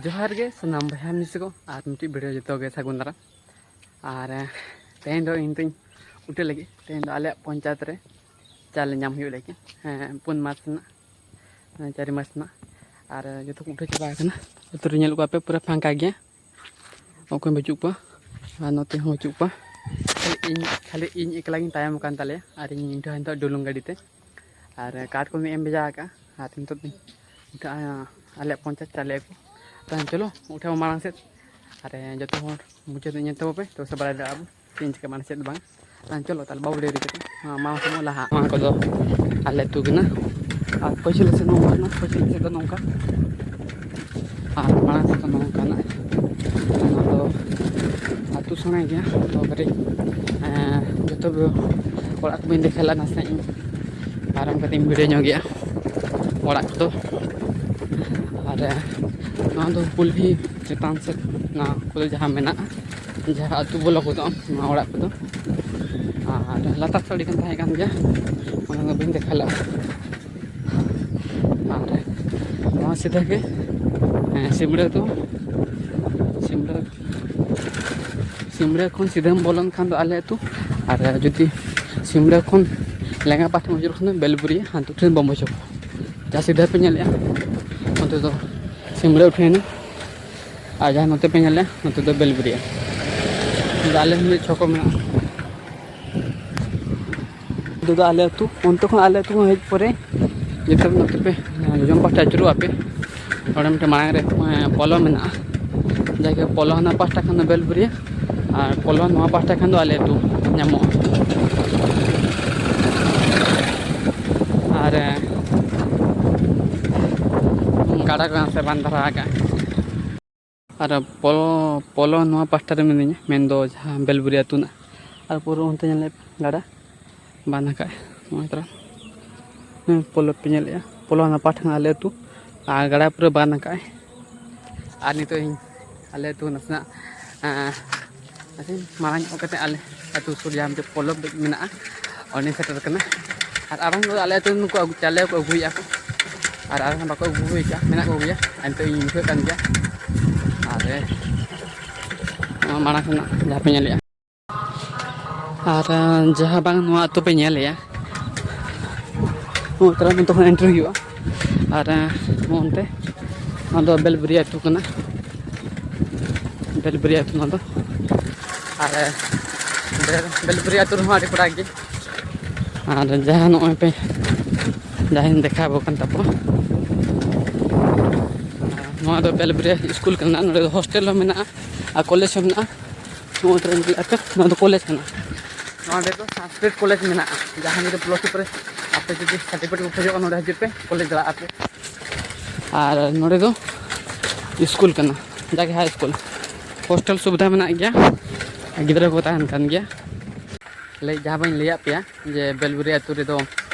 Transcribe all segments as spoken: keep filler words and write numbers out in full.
ᱡᱚᱦᱟᱨ ᱜᱮ ᱥᱟᱱᱟᱢ ᱵᱚᱭᱦᱟ ᱢᱤᱥᱤ ᱠᱚ, ᱟᱨ ᱢᱤᱫᱴᱤᱡ ᱵᱷᱤᱰᱤᱭᱳ ᱡᱚᱛᱚ ᱜᱮ ᱥᱟᱹᱜᱩᱱ ᱫᱟᱨᱟᱢ᱾ ᱟᱨ ᱛᱮᱦᱮᱧ ᱫᱚ ᱤᱧ ᱫᱚᱧ ᱩᱴᱷᱟᱹ ᱞᱟᱹᱜᱤᱫ᱾ ᱛᱮᱦᱮᱧ ᱫᱚ ᱟᱞᱮᱭᱟᱜ ᱯᱚᱧᱪᱟᱭᱮᱛ ᱨᱮ ᱪᱟᱣᱞᱮ ᱧᱟᱢ ᱦᱩᱭᱩᱜ ᱞᱟᱹᱜᱤᱫ, ᱦᱮᱸ, ᱯᱩᱱ ᱢᱟᱥ ᱨᱮᱱᱟᱜ, ᱦᱮᱸ, ᱪᱟᱨ ᱢᱟᱥ ᱨᱮᱱᱟᱜ᱾ ᱟᱨ ᱡᱚᱛᱚ ᱠᱚ ᱩᱴᱷᱟᱹ ᱪᱟᱵᱟ ᱟᱠᱟᱱᱟ᱾ ᱟᱹᱛᱩ ᱨᱮ ᱧᱮᱞ ᱠᱚᱣᱟ ᱯᱮ, ᱯᱩᱨᱟᱹ ᱯᱷᱟᱸᱠᱟ ᱜᱮᱭᱟ, ᱚᱠᱚᱭ ᱦᱚᱸ ᱵᱟᱹᱪᱩᱜ ᱠᱚᱣᱟ᱾ ᱟᱨ ᱱᱚᱛᱮ ᱦᱚᱸ ᱵᱟᱹᱪᱩᱜ ᱠᱚᱣᱟ, ᱠᱷᱟᱹᱞᱤ ᱤᱧ, ᱠᱷᱟᱹᱞᱤ ᱤᱧ ᱮᱠᱞᱟ ᱜᱤᱧ ᱛᱟᱭᱚᱢ ᱟᱠᱟᱱ ᱛᱟᱞᱮᱭᱟ᱾ ᱟᱨ ᱤᱧ ᱩᱴᱷᱟᱹ ᱱᱤᱛᱚᱜ ᱰᱩᱞᱩᱝ ᱜᱟᱹᱰᱤ ᱛᱮ᱾ ᱟᱨ ᱠᱟᱴ ᱠᱚ ᱢᱤᱫ ᱮᱢ ᱵᱷᱮᱡᱟ ᱟᱠᱟᱫᱼᱟ᱾ ᱟᱨ ᱱᱤᱛᱚᱜ ᱫᱚᱧ ᱩᱴᱷᱟᱹᱜᱼᱟ ᱟᱞᱮᱭᱟᱜ ᱯᱚᱧᱪᱟᱭᱮᱛ ᱪᱟᱣᱞᱮ ᱟᱹᱜᱩ᱾ ᱛᱚ ᱪᱚᱞᱚ, ᱩᱴᱷᱟᱹᱣ ᱢᱟᱲᱟᱝ ᱥᱮᱫ᱾ ᱟᱨ ᱡᱚᱛᱚ ᱦᱚᱲ ᱢᱩᱪᱟᱹᱫ ᱧᱮᱞ ᱛᱟᱵᱚ ᱯᱮ, ᱛᱚᱵᱮ ᱥᱮ ᱵᱟᱲᱟᱭ ᱫᱟᱲᱮᱭᱟᱜᱼᱟ ᱵᱚ ᱪᱮᱫ ᱤᱧ ᱪᱤᱠᱟᱹ ᱢᱟᱱᱮ ᱪᱮᱫ ᱵᱟᱝ᱾ ᱟᱨ ᱪᱚᱞᱚ ᱛᱟᱦᱞᱮ ᱵᱟᱹᱵᱩ ᱰᱮᱨᱤ ᱠᱟᱛᱮ, ᱦᱮᱸ, ᱢᱟᱲᱟᱝ ᱥᱮᱫ ᱵᱚᱱ ᱞᱟᱦᱟᱜᱼᱟ᱾ ᱱᱚᱣᱟ ᱠᱚᱫᱚ ᱟᱞᱮ ᱟᱹᱛᱩ ᱠᱟᱱᱟ᱾ ᱟᱨ ᱯᱟᱹᱪᱷᱤ ᱥᱮᱫ ᱱᱚᱝᱠᱟᱱᱟ, ᱯᱟᱹᱪᱷᱤ ᱥᱮᱫ ᱫᱚ ᱱᱚᱝᱠᱟ᱾ ᱟᱨ ᱢᱟᱲᱟᱝ ᱥᱮᱫ ᱫᱚ ᱱᱚᱝᱠᱟᱱᱟ᱾ ᱱᱚᱣᱟ ᱫᱚ ᱟᱹᱛᱩ ᱥᱮᱬᱟ ᱜᱮᱭᱟ᱾ ᱛᱚ ᱠᱟᱹᱴᱤᱡ, ᱮᱸ, ᱡᱚᱛᱚ ᱜᱮ ᱚᱲᱟᱜ ᱠᱚ ᱵᱟᱹᱧ ᱫᱮᱠᱷᱟᱣ ᱞᱮᱫᱼᱟ, ᱱᱟᱥᱮᱱᱟᱜ ᱤᱧ ᱯᱟᱨᱚᱢ ᱠᱟᱛᱮ ᱤᱧ ᱵᱷᱤᱰᱤᱭᱳ ᱧᱚᱜ ᱜᱮᱭᱟ ᱚᱲᱟᱜ ᱠᱚᱫᱚ᱾ ᱟᱨ ᱱᱚᱣᱟ ᱫᱚ ᱠᱩᱞᱦᱤ ᱪᱮᱛᱟᱱ ᱥᱮᱫ ᱱᱚᱣᱟ ᱠᱚᱫᱚ ᱡᱟᱦᱟᱸ ᱢᱮᱱᱟᱜᱼᱟ, ᱡᱟᱦᱟᱸ ᱟᱹᱛᱩ ᱵᱚᱞᱚ ᱜᱚᱫᱚᱜᱼᱟ, ᱱᱚᱣᱟ ᱚᱲᱟᱜ ᱠᱚᱫᱚ᱾ ᱟᱨ ᱞᱟᱛᱟᱨ ᱥᱮᱫ ᱟᱹᱰᱤ ᱜᱟᱱ ᱛᱟᱦᱮᱸ ᱠᱟᱱ ᱜᱮᱭᱟ, ᱚᱱᱟ ᱫᱚ ᱵᱟᱹᱧ ᱫᱮᱠᱷᱟᱣ ᱞᱮᱫᱼᱟ᱾ ᱟᱨ ᱱᱚᱣᱟ ᱥᱤᱫᱷᱟᱹ ᱜᱮ, ᱦᱮᱸ, ᱥᱤᱢᱲᱟᱹ ᱫᱚ, ᱥᱤᱢᱲᱟᱹ, ᱥᱤᱢᱲᱟᱹ ᱠᱷᱚᱱ ᱥᱤᱫᱷᱟᱹᱢ ᱵᱚᱞᱚᱱ ᱠᱷᱟᱱ ᱫᱚ ᱟᱞᱮ ᱟᱹᱛᱩ, ᱟᱨ ᱡᱩᱫᱤ ᱥᱤᱢᱲᱟᱹ ᱠᱷᱚᱱ ᱞᱮᱸᱜᱟ ᱯᱟᱦᱴᱟᱢ ᱟᱹᱪᱩᱨᱚᱜ ᱠᱷᱟᱱ ᱫᱚ ᱵᱮᱞᱵᱩᱨᱤᱭᱟᱹ, ᱦᱟᱱᱛᱮ ᱩᱴᱷᱟᱹᱱ ᱵᱚᱢᱵᱚ ᱪᱚᱠ᱾ ᱡᱟᱦᱟᱸ ᱥᱤᱫᱷᱟᱹ ᱯᱮ ᱧᱮᱞᱮᱜᱼᱟ, ᱚᱱᱛᱮ ᱫᱚ ᱥᱤᱢᱲᱟᱹ ᱩᱴᱷᱟᱹᱭᱮᱱᱟ, ᱟᱨ ᱡᱟᱦᱟᱸ ᱱᱚᱛᱮ ᱯᱮ ᱧᱮᱞᱮᱜᱼᱟ, ᱱᱚᱛᱮ ᱫᱚ ᱵᱮᱞᱵᱩᱨᱤᱭᱟᱹ᱾ ᱟᱫᱚ ᱟᱞᱮ ᱦᱚᱸ ᱢᱤᱫ ᱪᱷᱚᱠᱚ ᱢᱮᱱᱟᱜᱼᱟ᱾ ᱱᱚᱛᱮ ᱫᱚ ᱟᱞᱮ ᱟᱹᱛᱩ, ᱚᱱᱛᱮ ᱠᱷᱚᱱ ᱟᱞᱮ ᱟᱹᱛᱩ ᱠᱷᱚᱱ ᱦᱮᱡ ᱯᱚᱨᱮ ᱡᱚᱛᱚ ᱱᱚᱛᱮ ᱯᱮ ᱡᱚᱡᱚᱢ ᱯᱟᱦᱴᱟ ᱟᱹᱪᱩᱨᱚᱜ ᱟᱯᱮ, ᱚᱸᱰᱮ ᱢᱤᱫᱴᱮᱱ ᱢᱟᱲᱟᱝ ᱨᱮ, ᱮᱸ, ᱯᱚᱞᱚ ᱢᱮᱱᱟᱜᱼᱟ᱾ ᱡᱟᱜᱮ ᱯᱚᱞᱚ ᱦᱟᱱᱟ ᱯᱟᱦᱴᱟ ᱠᱷᱟᱱ ᱫᱚ ᱵᱮᱞᱵᱩᱨᱤᱭᱟᱹ, ᱟᱨ ᱯᱚᱞᱚ ᱱᱚᱣᱟ ᱯᱟᱦᱴᱟ ᱠᱷᱟᱱ ᱫᱚ ᱟᱞᱮ ᱟᱹᱛᱩ ᱧᱟᱢᱚᱜᱼᱟ᱾ ᱟᱨ, ᱮᱸ, ᱜᱟᱰᱟ ᱠᱚ ᱱᱟᱥᱮ ᱵᱟᱱ ᱫᱷᱟᱨᱟ ᱟᱠᱟᱫᱼᱟ᱾ ᱟᱨ ᱯᱚᱞᱚ, ᱯᱚᱞᱚ ᱱᱚᱣᱟ ᱯᱟᱦᱴᱟ ᱨᱮ ᱢᱤᱱᱟᱹᱧᱟ, ᱢᱮᱱᱫᱚ ᱡᱟᱦᱟᱸ ᱵᱮᱞᱵᱩᱨᱤ ᱟᱹᱛᱩ ᱨᱮᱱᱟᱜ᱾ ᱟᱨ ᱯᱩᱨᱟᱹ ᱚᱱᱛᱮ ᱧᱮᱞᱮᱫ ᱜᱟᱰᱟ ᱵᱟᱱ ᱟᱠᱟᱫ, ᱱᱚᱜᱼᱚᱭ ᱛᱚᱨᱟ᱾ ᱦᱮᱸ, ᱯᱚᱞᱚ ᱯᱮ ᱧᱮᱞᱮᱫᱼᱟ, ᱯᱚᱞᱚ ᱦᱟᱱᱟ ᱯᱟᱦᱴᱟ ᱠᱷᱚᱱ ᱟᱞᱮ ᱟᱹᱛᱩ, ᱟᱨ ᱜᱟᱰᱟ ᱯᱩᱨᱟᱹ ᱵᱟᱱ ᱟᱠᱟᱫ᱾ ᱟᱨ ᱱᱤᱛᱚᱜ ᱤᱧ ᱟᱞᱮ ᱟᱹᱛᱩ ᱱᱟᱥᱮᱱᱟᱜ, ᱮᱸ, ᱱᱟᱥᱮ ᱢᱟᱲᱟᱝ ᱧᱚᱜ ᱠᱟᱛᱮ ᱟᱞᱮ ᱟᱹᱛᱩ ᱥᱩᱨ ᱡᱟᱦᱟᱸ ᱢᱤᱫᱴᱮᱱ ᱯᱚᱞᱚ ᱢᱮᱱᱟᱜᱼᱟ, ᱚᱸᱰᱮᱧ ᱥᱮᱴᱮᱨ ᱠᱟᱱᱟ᱾ ᱟᱨ ᱟᱨᱦᱚᱸ ᱟᱞᱮ ᱟᱹᱛᱩ ᱨᱮᱱ ᱠᱚ ᱟᱹᱜᱩ, ᱪᱟᱣᱞᱮ ᱠᱚ ᱟᱹᱜᱩᱭᱮᱫᱼᱟ ᱠᱚ᱾ ᱟᱨ ᱟᱨᱦᱚᱸ ᱵᱟᱠᱚ ᱟᱹᱜᱩ ᱦᱩᱭ ᱠᱟᱜᱼᱟ, ᱢᱮᱱᱟᱜ ᱠᱚᱜᱮᱭᱟ᱾ ᱮᱱᱛᱮ ᱤᱧ ᱵᱩᱡᱷᱟᱹᱜ ᱠᱟᱱ ᱜᱮᱭᱟ᱾ ᱟᱨ ᱱᱚᱣᱟ ᱢᱟᱲᱟᱝ ᱥᱮᱱᱟᱜ ᱡᱟᱦᱟᱸ ᱯᱮ ᱧᱮᱞᱮᱫᱼᱟ, ᱟᱨ ᱡᱟᱦᱟᱸ ᱵᱟᱝ ᱱᱚᱣᱟ ᱟᱹᱛᱩ ᱯᱮ ᱧᱮᱞᱮᱫᱼᱟ, ᱱᱚᱣᱟ ᱛᱟᱞᱟ ᱱᱚᱛᱮ ᱠᱷᱚᱱ entry ᱦᱩᱭᱩᱜᱼᱟ᱾ ᱟᱨ ᱱᱚᱜᱼᱚ ᱱᱚᱱᱛᱮ, ᱱᱚᱣᱟ ᱫᱚ ᱵᱮᱞᱵᱩᱨᱤ ᱟᱹᱛᱩ ᱠᱟᱱᱟ᱾ ᱵᱮᱞᱵᱩᱨᱤ ᱟᱹᱛᱩ ᱱᱚᱣᱟ ᱫᱚ᱾ ᱟᱨ ᱵᱮᱞ-, ᱵᱮᱞᱵᱩᱨᱤ ᱟᱹᱛᱩ ᱨᱮᱦᱚᱸ ᱟᱹᱰᱤ ᱯᱟᱲᱟ ᱜᱮ᱾ ᱟᱨ ᱡᱟᱦᱟᱸ ᱱᱚᱜᱼᱚᱭ ᱯᱮ, ᱡᱟᱦᱟᱸᱧ ᱫᱮᱠᱷᱟᱣ ᱟᱵᱚ ᱠᱟᱱ ᱛᱟᱵᱚᱱᱟ, ᱱᱚᱣᱟ ᱫᱚ ᱵᱮᱞᱵᱩᱨᱤ ᱥᱠᱩᱞ ᱠᱟᱱᱟ᱾ ᱱᱚᱰᱮ ᱫᱚ hostel ᱦᱚᱸ ᱢᱮᱱᱟᱜᱼᱟ ᱟᱨ college ᱦᱚᱸ ᱢᱮᱱᱟᱜᱼᱟ᱾ ᱱᱚᱣᱟ ᱫᱚ ᱧᱮᱞ ᱟᱯᱮ, ᱱᱚᱣᱟ ᱫᱚ college ᱠᱟᱱᱟ᱾ ᱱᱚᱰᱮ ᱫᱚ ᱥᱟᱱᱥᱠᱨᱤᱛ college ᱢᱮᱱᱟᱜᱼᱟ᱾ ᱡᱟᱦᱟᱸᱭ ᱡᱩᱫᱤ plus two ᱯᱚᱨᱮ ᱟᱯᱮ ᱡᱩᱫᱤ certificate ᱠᱚ ᱠᱷᱚᱡᱚᱜᱼᱟ, ᱱᱚᱰᱮ ᱦᱤᱡᱩᱜ ᱯᱮ, college ᱫᱟᱲᱮᱭᱟᱜᱼᱟ ᱯᱮ᱾ ᱟᱨ ᱱᱚᱰᱮ ᱫᱚ ᱥᱠᱩᱞ ᱠᱟᱱᱟ, ᱡᱟᱜᱮ high school, hostel ᱥᱩᱵᱤᱫᱷᱟ ᱢᱮᱱᱟᱜ ᱜᱮᱭᱟ, ᱜᱤᱫᱽᱨᱟᱹ ᱠᱚ ᱛᱟᱦᱮᱱ ᱠᱟᱱ ᱜᱮᱭᱟ᱾ ᱞᱟᱹᱭ, ᱡᱟᱦᱟᱸ ᱵᱟᱹᱧ ᱞᱟᱹᱭᱟᱫ ᱯᱮᱭᱟ ᱡᱮ ᱵᱮᱞᱵᱩᱨᱤ ᱟᱹᱛᱩ ᱨᱮᱫᱚ,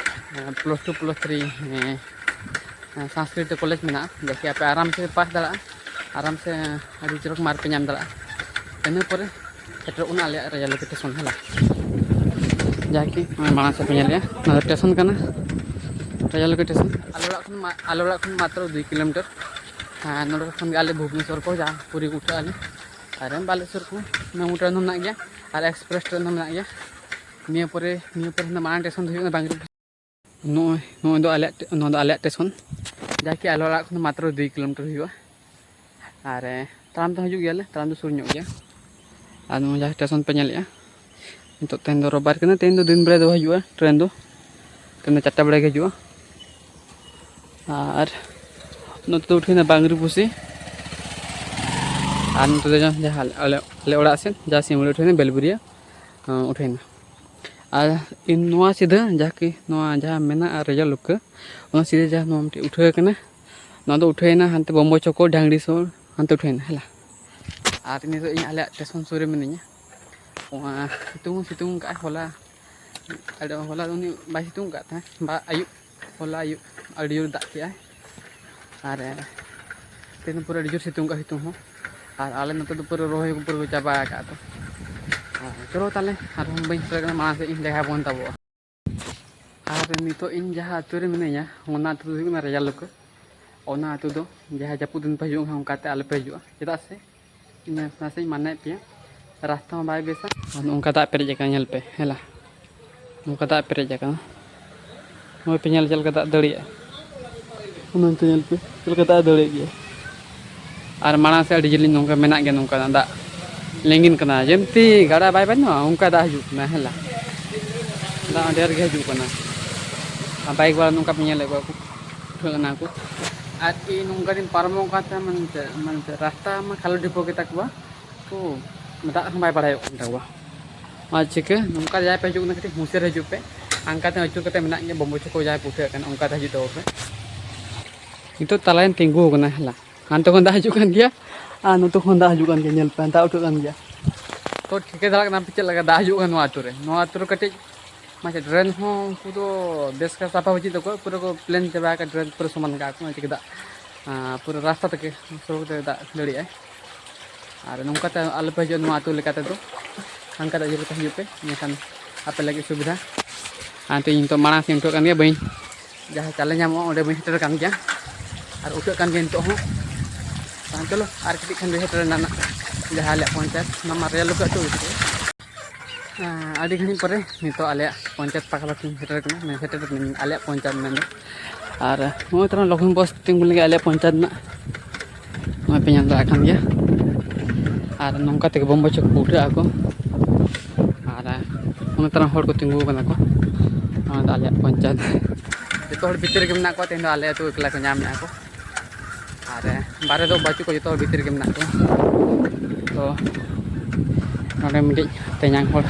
ᱮᱸ, plus two plus three, ᱮᱸ, ᱥᱟᱱᱥᱠᱨᱤᱛ college ᱢᱮᱱᱟᱜᱼᱟ, ᱡᱟᱠᱤ ᱟᱯᱮ ᱟᱨᱟᱢ ᱥᱮ ᱯᱟᱥ ᱫᱟᱲᱮᱭᱟᱜᱼᱟ, ᱟᱨᱟᱢ ᱥᱮ ᱟᱹᱰᱤ ᱪᱚᱨᱚᱠ mark ᱯᱮ ᱧᱟᱢ ᱫᱟᱲᱮᱭᱟᱜᱼᱟ᱾ ᱤᱱᱟᱹ ᱯᱚᱨᱮ ᱥᱮᱴᱮᱨᱚᱜ ᱠᱟᱱᱟ ᱟᱞᱮᱭᱟᱜ ᱨᱮᱞ ᱞᱳᱠᱮ ᱥᱴᱮᱥᱚᱱ, ᱦᱮᱸ᱾ ᱡᱟᱠᱤ ᱱᱚᱜᱼᱚᱭ ᱢᱟᱲᱟᱝ ᱥᱮᱫ ᱯᱮ ᱧᱮᱞᱮᱜᱼᱟ, ᱱᱚᱣᱟ ᱫᱚ ᱥᱴᱮᱥᱚᱱ ᱠᱟᱱᱟ, ᱨᱮᱞ ᱞᱳᱠᱮ ᱥᱴᱮᱥᱚᱱ᱾ ᱟᱞᱮ ᱚᱲᱟᱜ ᱠᱷᱚᱱ ᱢᱟ-, ᱟᱞᱮ ᱚᱲᱟᱜ ᱠᱷᱚᱱ ᱢᱟᱛᱨᱚ ᱫᱩᱭ ᱠᱤᱞᱳᱢᱤᱴᱟᱨ᱾ ᱦᱮᱸ, ᱱᱚᱰᱮ ᱠᱷᱚᱱ ᱜᱮ ᱟᱞᱮ ᱵᱷᱩᱵᱽᱱᱮᱥᱚᱨ ᱠᱚ ᱡᱟᱦᱟᱸ ᱯᱩᱨᱤ ᱠᱚ ᱩᱴᱷᱟᱹᱜ ᱟᱞᱮ᱾ ᱟᱨ ᱵᱟᱞᱮᱥᱚᱨ ᱠᱚ ᱢᱮᱢᱳ ᱴᱨᱮᱱ ᱦᱚᱸ ᱢᱮᱱᱟᱜ ᱜᱮᱭᱟ, ᱟᱨ express ᱴᱨᱮᱱ ᱦᱚᱸ ᱢᱮᱱᱟᱜ ᱜᱮᱭᱟ᱾ ᱱᱤᱭᱟᱹ ᱯᱚᱨᱮ, ᱱᱤᱭᱟᱹ ᱯᱚᱨᱮ ᱢᱟᱲᱟᱝ ᱥᱴᱮᱥᱚᱱ ᱫᱚ ᱦᱩᱭᱩᱜ ᱠᱟᱱᱟ ᱵᱟᱝᱨᱤ᱾ ᱱᱚᱜᱼᱚᱭ, ᱱᱚᱜᱼᱚᱭ ᱫᱚ ᱟᱞᱮᱭᱟᱜ ᱴᱮ-, ᱱᱚᱣᱟ ᱫᱚ ᱟᱞᱮᱭᱟᱜ ᱥᱴᱮᱥᱚᱱ, ᱡᱟᱠᱤ ᱟᱞᱮ ᱚᱲᱟᱜ ᱠᱷᱚᱱ ᱢᱟᱛᱨᱚ ᱫᱩᱭ ᱠᱤᱞᱳᱢᱤᱴᱟᱨ ᱦᱩᱭᱩᱜᱼᱟ᱾ ᱟᱨ, ᱮ, ᱛᱟᱲᱟᱢ ᱛᱮᱦᱚᱸ ᱦᱤᱡᱩᱜ ᱜᱮᱭᱟᱞᱮ, ᱛᱟᱲᱟᱢ ᱫᱚ ᱥᱩᱨ ᱧᱚᱜ ᱜᱮᱭᱟ᱾ ᱟᱨ ᱱᱚᱣᱟ ᱡᱟᱦᱟᱸ ᱥᱴᱮᱥᱚᱱ ᱯᱮ ᱧᱮᱞᱮᱜᱼᱟ, ᱱᱤᱛᱚᱜ ᱛᱮᱦᱮᱧ ᱫᱚ ᱨᱳᱵᱵᱟᱨ ᱠᱟᱱᱟ, ᱛᱮᱦᱮᱧ ᱫᱚ ᱫᱤᱱ ᱵᱮᱲᱟ ᱫᱚ ᱦᱤᱡᱩᱜᱼᱟ ᱴᱨᱮᱱ ᱫᱚ, ᱛᱮᱦᱮᱧ ᱫᱚ ᱪᱟᱨᱴᱟ ᱵᱮᱲᱟ ᱜᱮ ᱦᱤᱡᱩᱜᱼᱟ᱾ ᱟᱨ ᱱᱚᱛᱮ ᱫᱚ ᱩᱴᱷᱟᱹᱣᱱᱟ ᱵᱟᱝᱨᱤᱯᱩᱥᱤ, ᱟᱨ ᱱᱚᱛᱮ ᱫᱚ ᱡᱟᱦᱟᱸ ᱟᱞᱮ, ᱟᱞᱮ ᱚᱲᱟᱜ ᱥᱮᱫ ᱡᱟᱦᱟᱸ ᱥᱤᱢᱲᱤ ᱩᱴᱷᱟᱹᱣᱱᱟ ᱵᱮᱞᱵᱩᱨᱤᱭᱟ, ᱦᱚᱸ, ᱩᱴᱷᱟᱹᱣᱱᱟ᱾ ᱟᱨ ᱤᱧ ᱱᱚᱣᱟ ᱥᱤᱫᱷᱟᱹ ᱡᱟᱦᱟᱸ ᱠᱤ ᱱᱚᱣᱟ ᱡᱟᱦᱟᱸ ᱢᱮᱱᱟᱜᱼᱟ ᱨᱮᱡᱚ ᱞᱩᱠᱟᱹ, ᱚᱱᱟ ᱥᱤᱫᱷᱟᱹ ᱡᱟᱦᱟᱸ ᱱᱚᱣᱟ ᱢᱤᱫᱴᱮᱡ ᱩᱴᱷᱟᱹᱣ ᱠᱟᱱᱟ, ᱱᱚᱣᱟ ᱫᱚ ᱩᱴᱷᱟᱹᱣᱮᱱᱟ ᱦᱟᱱᱛᱮ ᱵᱚᱢᱵᱚ ᱪᱚᱠᱚ, ᱰᱟᱝᱜᱽᱲᱤ ᱥᱳᱲ, ᱦᱟᱱᱛᱮ ᱩᱴᱷᱟᱹᱣᱮᱱᱟ, ᱦᱮᱞᱟ᱾ ᱟᱨ ᱱᱤᱛᱚᱜ ᱤᱧ ᱟᱞᱮᱭᱟᱜ ᱥᱴᱮᱥᱚᱱ ᱥᱩᱨ ᱨᱮ ᱢᱤᱱᱟᱹᱧᱟ᱾ ᱱᱚᱣᱟ ᱥᱤᱛᱩᱝ ᱦᱚᱸ ᱥᱤᱛᱩᱝ ᱠᱟᱜᱼᱟᱭ, ᱦᱚᱞᱟ, ᱟᱫᱚ ᱦᱚᱞᱟ ᱫᱚ ᱩᱱᱟᱹᱜ ᱵᱟᱭ ᱥᱤᱛᱩᱝ ᱠᱟᱜ ᱛᱟᱦᱮᱸᱫ, ᱵᱟ, ᱟᱹᱭᱩᱵ, ᱦᱚᱞᱟ ᱟᱹᱭᱩᱵ ᱟᱹᱰᱤ ᱡᱳᱨ ᱫᱟᱜ ᱠᱮᱜᱼᱟᱭ᱾ ᱟᱨ, ᱮ, ᱛᱮᱦᱮᱧ ᱫᱚ ᱯᱩᱨᱟᱹ ᱟᱹᱰᱤ ᱡᱳᱨ ᱥᱤᱛᱩᱝ ᱠᱟᱜᱼᱟ, ᱥᱤᱛᱩᱝ ᱦᱚᱸ᱾ ᱟᱨ ᱟᱞᱮ ᱱᱚᱛᱮ ᱫᱚ ᱯᱩᱨᱟᱹ ᱨᱚᱦᱚᱭ ᱠᱚ ᱯᱩᱨᱟᱹ ᱠᱚ ᱪᱟᱵᱟ ᱟᱠᱟᱫ ᱠᱚ᱾ ᱟᱨ ᱪᱚᱞᱚ ᱛᱟᱦᱞᱮ, ᱟᱨᱦᱚᱸ ᱵᱟᱹᱧ ᱥᱮᱴᱮᱨ ᱠᱟᱱᱟ, ᱢᱟᱲᱟᱝ ᱥᱮᱫ ᱤᱧ ᱞᱮᱠᱷᱟ ᱵᱚᱱ ᱛᱟᱵᱚᱜᱼᱟ᱾ ᱟᱨ ᱱᱤᱛᱚᱜ ᱤᱧ ᱡᱟᱦᱟᱸ ᱟᱹᱛᱩ ᱨᱮ ᱢᱤᱱᱟᱹᱧᱟ, ᱚᱱᱟ ᱟᱹᱛᱩ ᱫᱚ ᱦᱩᱭᱩᱜ ᱠᱟᱱᱟ ᱨᱮᱡᱟ ᱞᱩᱠᱟᱹ᱾ ᱚᱱᱟ ᱟᱹᱛᱩ ᱫᱚ ᱡᱟᱦᱟᱸ ᱡᱟᱹᱯᱩᱫ ᱫᱤᱱ ᱯᱮ ᱦᱤᱡᱩᱜᱼᱟ, ᱚᱱᱠᱟᱛᱮ ᱟᱞᱚᱯᱮ ᱦᱤᱡᱩᱜᱼᱟ᱾ ᱪᱮᱫᱟᱜ ᱥᱮ ᱤᱧ ᱱᱟᱥᱮᱧ ᱢᱟᱱᱟᱭᱮᱫ ᱯᱮᱭᱟ, ᱨᱟᱥᱛᱟ ᱦᱚᱸ ᱵᱟᱭ ᱵᱮᱥᱟ᱾ ᱟᱨ ᱱᱚᱝᱠᱟ ᱫᱟᱜ ᱯᱮᱨᱮᱡ ᱟᱠᱟᱱᱟ, ᱧᱮᱞ ᱯᱮ, ᱦᱮᱞᱟ, ᱱᱚᱝᱠᱟ ᱫᱟᱜ ᱯᱮᱨᱮᱡ ᱟᱠᱟᱱᱟ᱾ ᱱᱚᱜᱼᱚᱭ ᱯᱮ ᱧᱮᱞ ᱪᱮᱫ ᱞᱮᱠᱟ ᱫᱟᱜ ᱫᱟᱹᱲᱤᱭᱟᱜᱼᱟ, ᱚᱱᱟ ᱱᱤᱛᱚᱜ ᱧᱮᱞ ᱯᱮ ᱪᱮᱫ ᱞᱮᱠᱟ ᱫᱟᱜ ᱫᱟᱹᱲᱤᱭᱟᱜ ᱜᱮᱭᱟ᱾ ᱟᱨ ᱢᱟᱲᱟᱝ ᱥᱮᱫ ᱟᱹᱰᱤ ᱡᱤᱞᱤᱧ ᱱᱚᱝᱠᱟ ᱢᱮᱱᱟᱜ ᱜᱮᱭᱟ, ᱱᱚᱝᱠᱟ ᱫᱟᱜ ᱞᱤᱸᱜᱤᱱ ᱠᱟᱱᱟ, ᱡᱮᱢᱛᱤ ᱜᱟᱰᱟ ᱵᱟᱭ ᱵᱟᱱᱚᱜᱼᱟ, ᱚᱱᱠᱟ ᱫᱟᱜ ᱦᱤᱡᱩᱜ ᱠᱟᱱᱟ, ᱦᱮᱞᱟ, ᱫᱟᱜ ᱰᱷᱮᱨ ᱜᱮ ᱦᱤᱡᱩᱜ ᱠᱟᱱᱟ᱾ ᱟᱨ ᱵᱟᱭᱤᱠ ᱵᱟᱞᱟ ᱱᱚᱝᱠᱟ ᱯᱮ ᱧᱮᱞᱮᱫ ᱠᱚᱣᱟ ᱠᱚ, ᱩᱴᱷᱟᱹᱜ ᱠᱟᱱᱟ ᱠᱚ᱾ ᱟᱨ ᱤᱧ ᱱᱚᱝᱠᱟ ᱜᱤᱧ ᱯᱟᱨᱚᱢᱚᱜ ᱠᱟᱱ ᱛᱟᱦᱮᱸᱫ, ᱢᱟᱱᱮ ᱪᱮᱫ, ᱢᱟᱱᱮ ᱪᱮᱫ, ᱨᱟᱥᱛᱟ ᱢᱟ ᱠᱷᱟᱞ ᱰᱷᱤᱯᱟᱹ ᱜᱮᱛᱟ ᱠᱚᱣᱟ, ᱠᱚ ᱫᱟᱜ ᱦᱚᱸ ᱵᱟᱭ ᱵᱟᱲᱟᱭᱚᱜ ᱠᱟᱱ ᱛᱟᱠᱚᱣᱟ᱾ ᱟᱨ ᱪᱤᱠᱟᱹ ᱱᱚᱝᱠᱟ ᱡᱟᱦᱟᱸᱭ ᱯᱮ ᱦᱤᱡᱩᱜ ᱠᱟᱱᱟ, ᱠᱟᱹᱴᱤᱡ ᱦᱩᱥᱤᱭᱟᱹᱨ ᱦᱤᱡᱩᱜ ᱯᱮ᱾ ᱦᱟᱱᱠᱟᱛᱮ ᱟᱹᱪᱩᱨ ᱠᱟᱛᱮ ᱢᱮᱱᱟᱜ ᱜᱮᱭᱟ, ᱵᱚᱢᱵᱚ ᱪᱚᱠᱚ ᱡᱟᱦᱟᱸᱭ ᱯᱮ ᱩᱴᱷᱟᱹᱜ ᱠᱟᱱᱟ, ᱚᱱᱠᱟᱛᱮ ᱦᱤᱡᱩᱜ ᱛᱟᱵᱚ ᱯᱮ᱾ ᱱᱤᱛᱚᱜ ᱛᱟᱞᱟᱨᱮᱧ ᱛᱤᱸᱜᱩ ᱟᱠᱟᱱᱟ, ᱦᱮᱞᱟ᱾ ᱦᱟᱱᱛᱮ ᱠᱷᱚᱱ ᱫᱟᱜ ᱦᱤᱡᱩᱜ ᱠᱟᱱ ᱜᱮᱭᱟ ᱟᱨ ᱱᱚᱛᱮ ᱠᱷᱚᱱ ᱫᱟᱜ ᱦᱤᱡᱩᱜ ᱠᱟᱱ ᱜᱮᱭᱟ, ᱧᱮᱞ ᱯᱮ, ᱫᱟᱜ ᱩᱴᱷᱟᱹᱜ ᱠᱟᱱ ᱜᱮᱭᱟ᱾ ᱛᱚ ᱴᱷᱤᱠᱟᱹ ᱫᱟᱲᱮᱭᱟᱜ ᱠᱟᱱᱟ ᱯᱮ ᱪᱮᱫ ᱞᱮᱠᱟ ᱫᱟᱜ ᱦᱤᱡᱩᱜ ᱠᱟᱱᱟ ᱱᱚᱣᱟ ᱟᱹᱛᱩ ᱨᱮ? ᱱᱚᱣᱟ ᱟᱹᱛᱩ ᱨᱮ ᱠᱟᱹᱴᱤᱡ ᱢᱟᱱᱮ ᱰᱨᱮᱱ ᱦᱚᱸ ᱩᱱᱠᱩ ᱫᱚ ᱵᱮᱥ ᱞᱮᱠᱟ ᱥᱟᱯᱷᱟ ᱵᱟᱹᱪᱩᱜ ᱛᱟᱠᱚᱣᱟ, ᱯᱩᱨᱟᱹ ᱠᱚ ᱯᱞᱮᱱ ᱪᱟᱵᱟ ᱟᱠᱟᱫ, ᱰᱨᱮᱱ ᱯᱩᱨᱟᱹ ᱥᱚᱢᱟᱱ ᱠᱟᱜᱼᱟ ᱠᱚ, ᱚᱱᱟ ᱪᱤᱠᱟᱹ ᱫᱟᱜ, ᱟᱸ, ᱯᱩᱨᱟᱹ ᱨᱟᱥᱛᱟ ᱛᱮᱜᱮ, ᱥᱚᱲᱚᱠ ᱛᱮ ᱫᱟᱜ ᱫᱟᱹᱲᱤᱜᱼᱟᱭ᱾ ᱟᱨ ᱱᱚᱝᱠᱟᱛᱮ ᱟᱞᱚᱯᱮ ᱦᱤᱡᱩᱜᱼᱟ ᱱᱚᱣᱟ ᱟᱹᱛᱩ ᱞᱮᱠᱟ ᱛᱮᱫᱚ, ᱦᱟᱱᱠᱟ ᱛᱮ ᱟᱹᱪᱩᱨ ᱠᱟᱛᱮ ᱦᱤᱡᱩᱜ ᱯᱮ, ᱤᱱᱟᱹᱠᱷᱟᱱ ᱟᱯᱮ ᱞᱟᱹᱜᱤᱫ ᱥᱩᱵᱤᱫᱷᱟ᱾ ᱟᱨ ᱱᱤᱛᱚᱜ, ᱤᱧ ᱱᱤᱛᱚᱜ ᱢᱟᱲᱟᱝ ᱥᱮᱫ ᱤᱧ ᱩᱴᱷᱟᱹᱜ ᱠᱟᱱ ᱜᱮᱭᱟ, ᱵᱟᱹᱧ, ᱡᱟᱦᱟᱸ ᱪᱟᱞᱮ ᱧᱟᱢᱚᱜᱼᱟ ᱚᱸᱰᱮ ᱵᱟᱹᱧ ᱥᱮᱴᱮᱨ ᱠᱟᱱ ᱜᱮᱭᱟ, ᱟᱨ ᱩᱴᱷᱟᱹᱜ ᱠᱟᱱ ᱜᱮᱭᱟ ᱱᱤᱛᱚᱜ ᱦᱚᱸ᱾ ᱟᱨ ᱪᱚᱞᱚ, ᱟᱨ ᱠᱟᱹᱴᱤᱡ ᱠᱷᱟᱱ ᱜᱮ ᱥᱮᱴᱮᱨ ᱮᱱᱟ ᱱᱟᱜ ᱡᱟᱦᱟᱸ ᱟᱞᱮᱭᱟᱜ ᱯᱚᱧᱪᱟᱭᱮᱛ, ᱚᱱᱟ ᱢᱟ ᱨᱮᱞ ᱞᱮᱠᱟ ᱟᱹᱛᱩ ᱜᱮ᱾ ᱟᱸ, ᱟᱹᱰᱤ ᱜᱷᱟᱹᱲᱤᱡ ᱯᱚᱨᱮ ᱱᱤᱛᱚᱜ ᱟᱞᱮᱭᱟᱜ ᱯᱚᱧᱪᱟᱭᱮᱛ ᱯᱟᱠᱷᱟ ᱯᱟᱠᱷᱤᱧ ᱥᱮᱴᱮᱨ ᱠᱟᱱᱟ, ᱢᱟᱱᱮ ᱥᱮᱴᱮᱨ ᱠᱟᱹᱱᱟᱹᱧ ᱟᱞᱮᱭᱟᱜ ᱯᱚᱧᱪᱟᱭᱮᱛ ᱢᱮᱱᱫᱚ᱾ ᱟᱨ ᱱᱚᱜᱼᱚᱭ ᱛᱚᱨᱟ ᱞᱚᱜᱚᱱ ᱵᱚᱥ ᱛᱤᱸᱜᱩ ᱞᱟᱹᱜᱤᱫ ᱟᱞᱮᱭᱟᱜ ᱯᱚᱧᱪᱟᱭᱮᱛ ᱨᱮᱱᱟᱜ, ᱱᱚᱜᱼᱚᱭ ᱯᱮ ᱧᱮᱞ ᱫᱟᱲᱮᱭᱟᱜ ᱠᱟᱱ ᱜᱮᱭᱟ᱾ ᱟᱨ ᱱᱚᱝᱠᱟ ᱛᱮᱜᱮ ᱵᱚᱢᱵᱚ ᱪᱚᱠ ᱠᱚ ᱩᱴᱷᱟᱹᱜ ᱟᱠᱚ᱾ ᱟᱨ ᱱᱚᱜᱼᱚᱭ ᱛᱚᱨᱟ ᱦᱚᱲ ᱠᱚ ᱛᱤᱸᱜᱩ ᱟᱠᱟᱱᱟ ᱠᱚ᱾ ᱱᱚᱣᱟ ᱫᱚ ᱟᱞᱮᱭᱟᱜ ᱯᱚᱧᱪᱟᱭᱮᱛ᱾ ᱡᱚᱛᱚ ᱦᱚᱲ ᱵᱷᱤᱛᱤᱨ ᱨᱮᱜᱮ ᱢᱮᱱᱟᱜ ᱠᱚᱣᱟ, ᱛᱮᱦᱮᱧ ᱫᱚ ᱟᱞᱮ ᱟᱹᱛᱩ ᱮᱠᱞᱟ ᱠᱚ ᱧᱟᱢᱮᱫᱼᱟ ᱠᱚ᱾ ᱟᱨ ᱵᱟᱨᱦᱮ ᱫᱚ ᱵᱟᱹᱪᱩᱜ ᱠᱚᱣᱟ, ᱡᱚᱛᱚ ᱦᱚᱲ ᱵᱷᱤᱛᱤᱨ ᱨᱮᱜᱮ ᱢᱮᱱᱟᱜ ᱠᱚᱣᱟ᱾ ᱛᱚ ᱱᱚᱰᱮ ᱢᱤᱫᱴᱤᱡ ᱛᱮᱧᱟᱝ ᱦᱚᱲ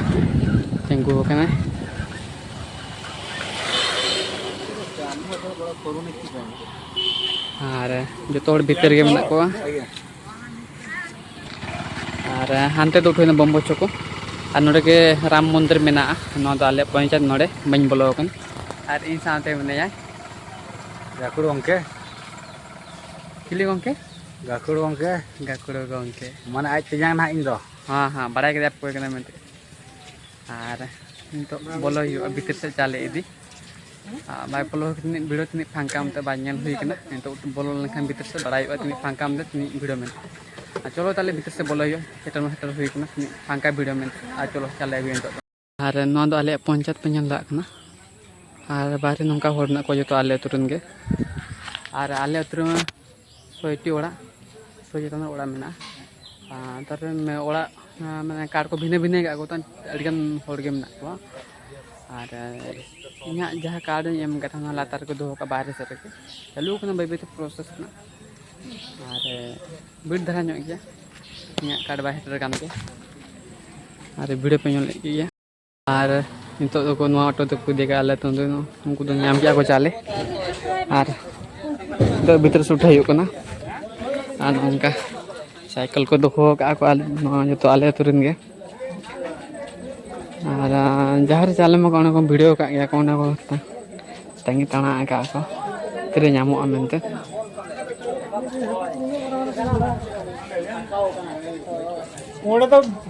ᱛᱤᱸᱜᱩ ᱟᱠᱟᱱᱟᱭ᱾ ᱟᱨ ᱡᱚᱛᱚ ᱦᱚᱲ ᱵᱷᱤᱛᱤᱨ ᱨᱮᱜᱮ ᱢᱮᱱᱟᱜ ᱠᱚᱣᱟ᱾ ᱟᱨ ᱦᱟᱱᱛᱮ ᱫᱚ ᱩᱴᱷᱟᱹᱣᱱᱟ ᱵᱚᱢᱵᱚ ᱪᱚᱠᱚ᱾ ᱟᱨ ᱱᱚᱰᱮ ᱜᱮ ᱨᱟᱢ ᱢᱚᱱᱫᱤᱨ ᱢᱮᱱᱟᱜᱼᱟ᱾ ᱱᱚᱣᱟ ᱫᱚ ᱟᱞᱮᱭᱟᱜ ᱯᱚᱧᱪᱟᱭᱮᱛ, ᱱᱚᱰᱮ ᱵᱟᱹᱧ ᱵᱚᱞᱚ ᱟᱠᱟᱱᱟ᱾ ᱟᱨ ᱤᱧ ᱥᱟᱶᱛᱮ ᱢᱮᱱᱟᱭᱟ ᱜᱟᱹᱠᱷᱩᱲ ᱜᱚᱢᱠᱮ᱾ ᱪᱤᱞᱤ ᱜᱚᱢᱠᱮ? ᱜᱟᱹᱠᱷᱩᱲ ᱜᱚᱢᱠᱮ᱾ ᱜᱟᱹᱠᱷᱩᱲ ᱜᱚᱢᱠᱮ᱾ ᱢᱟᱱᱮ ᱟᱡ ᱛᱮᱧᱟᱝ ᱱᱟᱦᱟᱜ ᱤᱧ ᱫᱚ᱾ ᱦᱮᱸ, ᱦᱮᱸ, ᱵᱟᱲᱟᱭ ᱠᱮᱫᱟ ᱚᱠᱚᱭ ᱠᱟᱱᱟᱭ ᱢᱮᱱᱛᱮ᱾ ᱟᱨ ᱱᱤᱛᱚᱜ ᱵᱚᱞᱚ ᱦᱩᱭᱩᱜᱼᱟ ᱵᱷᱤᱛᱤᱨ ᱥᱮᱫ, ᱪᱟᱞᱮ ᱤᱫᱤ᱾ ᱟᱨ ᱵᱟᱭ ᱯᱷᱚᱞᱳ ᱛᱤᱱᱟᱹᱜ ᱵᱷᱤᱲ ᱛᱤᱱᱟᱹᱜ ᱯᱷᱟᱸᱠᱟ ᱢᱮᱱᱛᱮ ᱵᱟᱭ ᱧᱮᱞ ᱦᱩᱭ ᱠᱟᱱᱟ᱾ ᱱᱤᱛᱚᱜ ᱵᱚᱞᱚ ᱞᱮᱱᱠᱷᱟᱱ ᱵᱷᱤᱛᱤᱨ ᱥᱮᱫ ᱵᱟᱲᱟᱭ ᱦᱩᱭᱩᱜᱼᱟ ᱛᱤᱱᱟᱹᱜ ᱯᱷᱟᱸᱠᱟ ᱢᱮᱱᱛᱮ ᱛᱤᱱᱟᱹᱜ ᱵᱷᱤᱲ ᱢᱮᱱᱛᱮ᱾ ᱟᱨ ᱪᱚᱞᱚ ᱛᱟᱦᱚᱞᱮ ᱵᱷᱤᱛᱤᱨ ᱥᱮᱫ ᱵᱚᱞᱚ ᱦᱩᱭᱩᱜᱼᱟ, ᱥᱮᱴᱮᱨ ᱢᱟ ᱥᱮᱴᱮᱨ ᱦᱩᱭ ᱠᱟᱱᱟ ᱛᱤᱱᱟᱹᱜ ᱯᱷᱟᱸᱠᱟ ᱵᱷᱤᱲ ᱢᱮᱱᱛᱮ᱾ ᱟᱨ ᱪᱚᱞᱚ ᱪᱟᱞᱟᱜ ᱦᱩᱭᱩᱜᱼᱟ ᱱᱤᱛᱚᱜ ᱫᱚ᱾ ᱟᱨ ᱱᱚᱣᱟ ᱫᱚ ᱟᱞᱮᱭᱟᱜ ᱯᱚᱧᱪᱟᱭᱮᱛ ᱯᱮ ᱧᱮᱞ ᱫᱟᱲᱮᱭᱟᱜ ᱠᱟᱱᱟ᱾ ᱟᱨ ᱵᱟᱦᱨᱮ ᱱᱚᱝᱠᱟ ᱦᱚᱲ ᱢᱮᱱᱟᱜ ᱠᱚᱣᱟ ᱡᱚᱛᱚ ᱟᱞᱮ ᱟᱹᱛᱩ ᱨᱮᱱ ᱜᱮ᱾ ᱟᱨ ᱟᱞᱮ ᱟᱹᱛᱩ ᱨᱮᱢᱟ ᱥᱚᱭᱴᱤ ᱚᱲᱟᱜ, ᱥᱚᱭ ᱪᱮᱛᱟᱱ ᱨᱮ ᱚᱲᱟᱜ ᱢᱮᱱᱟᱜᱼᱟ᱾ ᱟᱨ ᱛᱟᱨᱯᱚᱨᱮ ᱢᱮ-, ᱚᱲᱟᱜ, ᱟᱸ, ᱢᱟᱱᱮ ᱠᱟᱨᱰ ᱠᱚ ᱵᱷᱤᱱᱟᱹ ᱵᱷᱤᱱᱟᱹ ᱠᱟᱜ ᱠᱚ ᱛᱟᱦᱮᱸᱫ, ᱟᱹᱰᱤᱜᱟᱱ ᱦᱚᱲ ᱜᱮ ᱢᱮᱱᱟᱜ ᱠᱚᱣᱟ᱾ ᱟᱨ, ᱟᱸ, ᱤᱧᱟᱹᱜ ᱡᱟᱦᱟᱸ ᱠᱟᱨᱰ ᱤᱧ ᱮᱢ ᱠᱟᱫ ᱛᱟᱦᱮᱱᱟ ᱞᱟᱛᱟᱨ ᱨᱮᱠᱚ ᱫᱚᱦᱚ ᱠᱟᱜᱼᱟ ᱵᱟᱦᱨᱮ ᱥᱮᱫ ᱨᱮᱜᱮ, ᱪᱟᱹᱞᱩ ᱠᱟᱱᱟ ᱵᱟᱹᱭ ᱵᱟᱹᱭᱛᱮ ᱯᱨᱚᱥᱮᱥ ᱨᱮᱱᱟᱜ᱾ ᱟᱨ, ᱟᱸ, ᱵᱷᱤᱲ ᱫᱷᱟᱨᱟ ᱧᱚᱜ ᱜᱮᱭᱟ, ᱤᱧᱟᱹᱜ ᱠᱟᱨᱰ ᱵᱟᱭ ᱥᱮᱴᱮᱨ ᱠᱟᱱ ᱜᱮᱭᱟ᱾ ᱟᱨ ᱵᱷᱤᱲ ᱦᱚᱸᱯᱮ ᱧᱮᱞᱮᱫ ᱜᱮᱭᱟ᱾ ᱟᱨ ᱱᱤᱛᱚᱜ ᱫᱚᱠᱚ ᱱᱚᱣᱟ ᱚᱴᱳ ᱛᱮᱠᱚ ᱤᱫᱤ ᱠᱟᱜᱼᱟ ᱟᱞᱮ ᱟᱹᱛᱩ ᱫᱚ᱾ ᱩᱱᱠᱩ ᱫᱚ ᱧᱟᱢ ᱠᱮᱜᱼᱟ ᱠᱚ ᱪᱟᱣᱞᱮ᱾ ᱟᱨ ᱱᱤᱛᱚᱜ ᱵᱷᱤᱛᱨᱤ ᱥᱮ ᱩᱴᱷᱟᱹᱣ ᱦᱩᱭᱩᱜ ᱠᱟᱱᱟ᱾ ᱟᱨ ᱱᱚᱝᱠᱟ ᱥᱟᱭᱠᱮᱞ ᱠᱚ ᱫᱚᱦᱚ ᱠᱟᱜᱼᱟ ᱠᱚ ᱟᱞᱮ, ᱱᱚᱣᱟ ᱡᱚᱛᱚ ᱟᱞᱮ ᱟᱹᱛᱩ ᱨᱮᱱ ᱜᱮ᱾ ᱟᱨ ᱡᱟᱦᱟᱸ ᱨᱮ ᱪᱟᱣᱞᱮ ᱮᱢᱟ ᱠᱚ, ᱚᱸᱰᱮ ᱠᱚ ᱵᱷᱤᱲᱟᱹᱣ ᱠᱟᱜ ᱜᱮᱭᱟ ᱠᱚ, ᱚᱸᱰᱮ ᱠᱚ ᱛᱟᱺᱜᱤ ᱛᱟᱲᱟ ᱟᱠᱟᱫ ᱠᱚ, ᱛᱤᱨᱮ ᱧᱟᱢᱚᱜᱼᱟ ᱢᱮᱱᱛᱮ᱾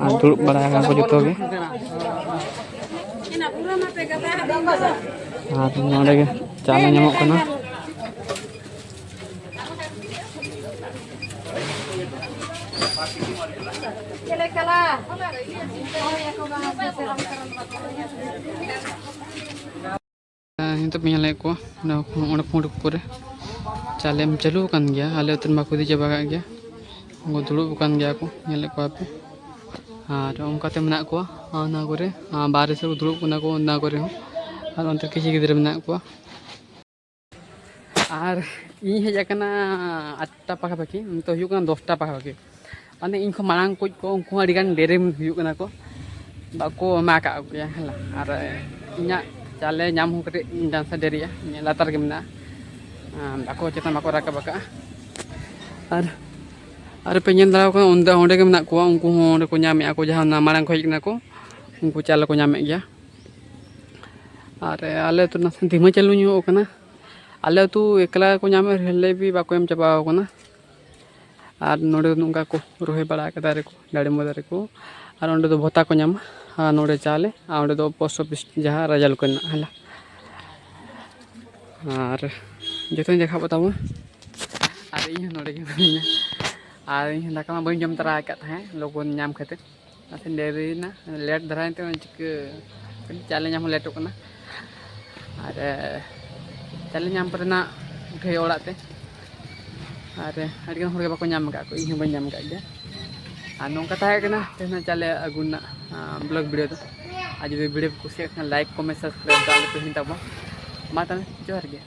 ᱟᱨ ᱫᱩᱲᱩᱵ ᱵᱟᱲᱟ ᱟᱠᱟᱱᱟ ᱠᱚ ᱡᱚᱛᱚ ᱜᱮ᱾ ᱟᱨ ᱱᱚᱰᱮ ᱜᱮ ᱪᱟᱣᱞᱮ ᱧᱟᱢᱚᱜ ᱠᱟᱱᱟ᱾ ᱱᱤᱛᱚᱜ ᱯᱮ ᱧᱮᱞᱮᱫ ᱠᱚᱣᱟ, ᱚᱸᱰᱮ ᱠᱷᱚᱱ ᱚᱸᱰᱮ ᱯᱷᱩᱸᱰ ᱠᱚᱨᱮ ᱪᱟᱣᱞᱮ ᱮᱢ ᱪᱟᱹᱞᱩ ᱟᱠᱟᱱ ᱜᱮᱭᱟ᱾ ᱟᱞᱮ ᱟᱹᱛᱩ ᱨᱮᱱ ᱵᱟᱠᱚ ᱤᱫᱤ ᱪᱟᱵᱟ ᱠᱟᱜ ᱜᱮᱭᱟ, ᱩᱱᱠᱩ ᱫᱩᱲᱩᱵ ᱟᱠᱟᱱ ᱜᱮᱭᱟ ᱠᱚ, ᱧᱮᱞᱮᱫ ᱠᱚᱣᱟ ᱯᱮ᱾ ᱟᱨ ᱚᱱᱠᱟᱛᱮ ᱢᱮᱱᱟᱜ ᱠᱚᱣᱟ ᱚᱱᱟ ᱠᱚᱨᱮ, ᱟᱨ ᱵᱟᱦᱨᱮ ᱥᱮᱫ ᱠᱚ ᱫᱩᱲᱩᱵ ᱠᱟᱱᱟ ᱠᱚ ᱚᱱᱟ ᱠᱚᱨᱮ ᱦᱚᱸ᱾ ᱟᱨ ᱚᱱᱛᱮ ᱠᱤᱪᱷᱩ ᱜᱤᱫᱽᱨᱟᱹ ᱢᱮᱱᱟᱜ ᱠᱚᱣᱟ᱾ ᱟᱨ ᱤᱧ ᱦᱮᱡ ᱟᱠᱟᱱᱟ ᱟᱴᱴᱟ ᱯᱟᱠᱟᱯᱟᱠᱤ, ᱱᱤᱛᱚᱜ ᱦᱩᱭᱩᱜ ᱠᱟᱱᱟ ᱫᱚᱥᱴᱟ ᱯᱟᱠᱟᱯᱟᱠᱤ᱾ ᱢᱟᱱᱮ ᱤᱧ ᱠᱷᱚᱱ ᱢᱟᱲᱟᱝ ᱠᱚ ᱠᱚ, ᱩᱱᱠᱩ ᱦᱚᱸ ᱟᱹᱰᱤ ᱜᱟᱱ ᱰᱮᱨᱤ ᱦᱩᱭᱩᱜ ᱠᱟᱱᱟ ᱠᱚ, ᱵᱟᱠᱚ ᱮᱢᱟ ᱟᱠᱟᱫ ᱠᱚ ᱜᱮᱭᱟ, ᱦᱮᱸ᱾ ᱟᱨ ᱤᱧᱟᱹᱜ ᱪᱟᱣᱞᱮ ᱧᱟᱢ ᱦᱚᱸ ᱠᱟᱹᱴᱤᱡ ᱪᱟᱱᱥ ᱰᱮᱨᱤᱜᱼᱟ, ᱤᱧᱟᱹᱜ ᱞᱟᱛᱟᱨ ᱨᱮᱜᱮ ᱢᱮᱱᱟᱜᱼᱟ, ᱵᱟᱠᱚ ᱪᱮᱛᱟᱱ ᱵᱟᱠᱚ ᱨᱟᱠᱟᱵ ᱟᱠᱟᱫᱼᱟ᱾ ᱟᱨ, ᱟᱨ ᱯᱮ ᱧᱮᱞ ᱫᱟᱲᱮᱭᱟᱠᱚ ᱠᱟᱱᱟ, ᱚᱸᱰᱮ, ᱚᱸᱰᱮ ᱜᱮ ᱢᱮᱱᱟᱜ ᱠᱚᱣᱟ, ᱩᱱᱠᱩ ᱦᱚᱸ ᱚᱸᱰᱮ ᱠᱚ ᱧᱟᱢᱮᱫᱼᱟ ᱠᱚ, ᱡᱟᱦᱟᱸ ᱚᱱᱟ ᱢᱟᱲᱟᱝ ᱠᱚ ᱦᱮᱡ ᱠᱟᱱᱟ ᱠᱚ, ᱩᱱᱠᱩ ᱪᱟᱣᱞᱮ ᱠᱚ ᱧᱟᱢᱮᱫ ᱜᱮᱭᱟ᱾ ᱟᱨ ᱟᱞᱮ ᱟᱹᱛᱩ ᱱᱟᱥᱮ ᱫᱷᱤᱢᱟᱹ ᱪᱟᱹᱞᱩ ᱧᱚᱜ ᱠᱟᱱᱟ᱾ ᱟᱞᱮ ᱟᱹᱛᱩ ᱮᱠᱞᱟ ᱠᱚ ᱧᱟᱢᱮᱫ ᱨᱮᱦᱚᱸ ᱵᱟᱠᱚ ᱮᱢ ᱪᱟᱵᱟ ᱟᱠᱚ ᱠᱟᱱᱟ᱾ ᱟᱨ ᱱᱚᱰᱮ ᱫᱚ ᱱᱚᱝᱠᱟ ᱠᱚ ᱨᱚᱦᱚᱭ ᱵᱟᱲᱟ ᱟᱠᱟᱫᱟ ᱫᱟᱨᱮ ᱠᱚ, ᱰᱟᱹᱞᱤᱢᱵᱚ ᱫᱟᱨᱮ ᱠᱚ᱾ ᱟᱨ ᱚᱸᱰᱮ ᱫᱚ ᱵᱷᱚᱛᱟ ᱠᱚ ᱧᱟᱢᱟ, ᱟᱨ ᱱᱚᱰᱮ ᱪᱟᱣᱞᱮ, ᱟᱨ ᱚᱸᱰᱮ ᱫᱚ ᱯᱳᱥᱴ ᱚᱯᱷᱤᱥ ᱡᱟᱦᱟᱸ ᱨᱟᱡᱟ ᱞᱳᱠᱮᱞ ᱢᱮᱱᱟᱜᱼᱟ, ᱦᱮᱸ᱾ ᱟᱨ ᱡᱚᱛᱚᱧ ᱫᱮᱠᱷᱟᱣ ᱠᱚ ᱛᱟᱵᱚᱱᱟ᱾ ᱟᱨ ᱤᱧ ᱦᱚᱸ ᱱᱚᱰᱮ ᱜᱮ ᱢᱤᱱᱟᱹᱧᱟ᱾ ᱟᱨ ᱤᱧ ᱦᱚᱸ ᱫᱟᱠᱟ ᱢᱟ ᱵᱟᱹᱧ ᱡᱚᱢ ᱛᱚᱨᱟ ᱟᱠᱟᱫ ᱛᱟᱦᱮᱸᱫ, ᱞᱚᱜᱚᱱ ᱧᱟᱢ ᱠᱷᱟᱹᱛᱤᱨ᱾ ᱱᱟᱥᱮ ᱰᱮᱨᱤᱭᱮᱱᱟ, ᱞᱮᱴ ᱫᱷᱟᱨᱟᱭᱮᱱ ᱛᱮ ᱪᱤᱠᱟᱹ ᱪᱟᱣᱞᱮ ᱧᱟᱢ ᱦᱚᱸ ᱞᱮᱴᱚᱜ ᱠᱟᱱᱟ᱾ ᱟᱨ ᱪᱟᱣᱞᱮ ᱧᱟᱢ ᱯᱚᱨᱮ ᱱᱟᱜ ᱩᱴᱷᱟᱹᱭ ᱚᱲᱟᱜ ᱛᱮ᱾ ᱟᱨ ᱟᱹᱰᱤᱜᱟᱱ ᱦᱚᱲ ᱜᱮ ᱵᱟᱠᱚ ᱧᱟᱢ ᱟᱠᱟᱫ ᱠᱚ, ᱤᱧ ᱦᱚᱸ ᱵᱟᱹᱧ ᱧᱟᱢ ᱟᱠᱟᱫ ᱜᱮᱭᱟ᱾ ᱟᱨ ᱱᱚᱝᱠᱟ ᱛᱟᱦᱮᱸ ᱠᱟᱱᱟ ᱛᱮᱦᱮᱧ ᱪᱟᱣᱞᱮ ᱟᱹᱜᱩ ᱨᱮᱱᱟᱜ ᱵᱞᱚᱜ ᱵᱷᱤᱰᱤᱭᱳ ᱫᱚ᱾ ᱟᱨ ᱡᱩᱫᱤ ᱵᱷᱤᱰᱤᱭᱳ ᱯᱮ ᱠᱩᱥᱤᱭᱟᱜ ᱠᱷᱟᱱ ᱞᱟᱭᱤᱠ, ᱠᱚᱢᱮᱱᱴ, ᱥᱟᱵᱥᱠᱨᱟᱭᱤᱵ ᱫᱚ ᱟᱞᱚ ᱯᱮ ᱦᱤᱲᱤᱧ ᱛᱟᱵᱚᱱᱟ᱾ ᱢᱟ ᱛᱟᱦᱚᱞᱮ ᱡᱚᱦᱟᱨ ᱜᱮ᱾